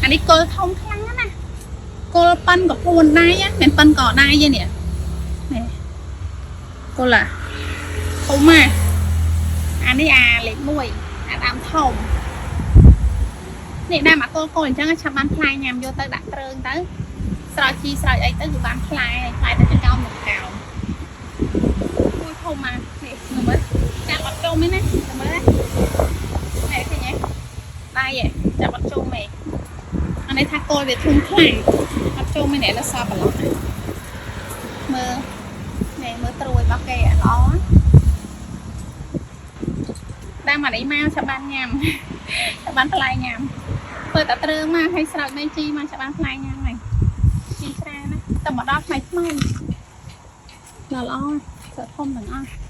អានេះគល់ធំខ្លាំងណាស់ណាគល់ប៉ិនក៏ពួនដៃណាមិនប៉ិនកដៃទេនេះនេះគល់អាធំណាអានេះអាលេខ1អាដើមធំនេះដើមអាគល់គល់អញ្ចឹងឆាប់បានផ្លែញ៉ាំយកទៅដាក់ត្រើងទៅស្រោចជីស្រោចអីទៅគឺបានផ្លែផ្លែតែចង្កោមនឹងកោមមួយធំមកនេះមើលចាប់អត់ជុំទេណាមើលណានេះឃើញទេដៃឯងចាប់អត់ជុំទេអានេះថាគល់វាធំខ្លាំងអត់ជុំទេអ្នកនៅសល់ប្រឡោះណាមើលនេះមើលត្រួយរបស់គេអាល្អតាមអានេះមកឆាប់បានញ៉ាំ ឆាប់បានផ្លែញ៉ាំធ្វើតែត្រើងមកឲ្យស្រោចមេជីមកឆាប់បានផ្លែញ៉ាំហើយជីច្រើនណាតែមកដល់ថ្មីថ្មីល្អល្អសើធំទាំងអស់